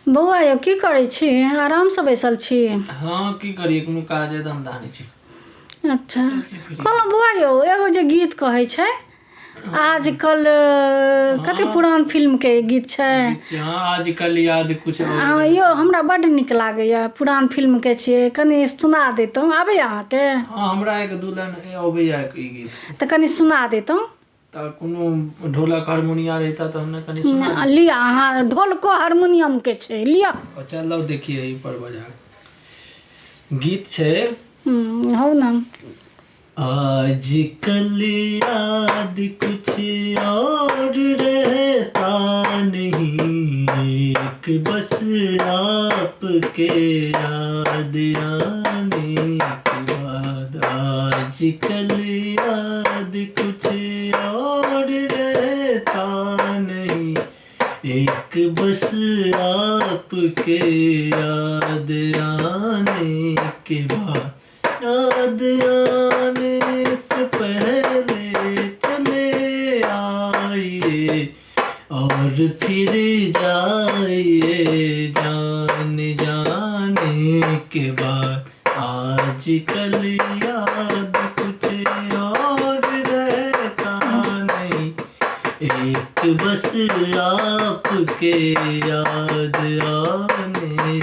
बौआ यौ की करै छी? आरामसँ बैसल छी? हँ, की करियै, कोनो काजे धन्धा नहि छै। अच्छा, कहलहुँ बौआ यौ, एगो जे गीत कहै छै आजकल, कते पुरान फिल्मके गीत छै। हँ, आजकल याद कुछ और। हँ यौ, हमरा बड्ड नीक लागैए, पुरान फिल्मके छियै, कनि सुना दैतहुँ। आबैए अहाँके? हँ, हमरा एक दू लाइन अबैया ई गीत। तऽ कनि सुना दैतहुँ। तऽ कोनो ढोलक हारमोनिया रहिता तहन ने कनि सुना। लिअ, अहाँ ढोलको हारमोनियमके छै, लिअ। चलौ, देखिए, एहि पर बजा गीत छै। हौ ने। आजकल याद कुछ और रहता नहीं, एक बस आपके याद आने के बाद। आजकल याद कुछ और रहता नहीं, एक बस आपके याद आने के बाद। याद आने से पहले चले आइए और फिर जाइए जान जाने के बाद। आजकल याद कुछ और रहता नहीं, एक बस आपके याद आने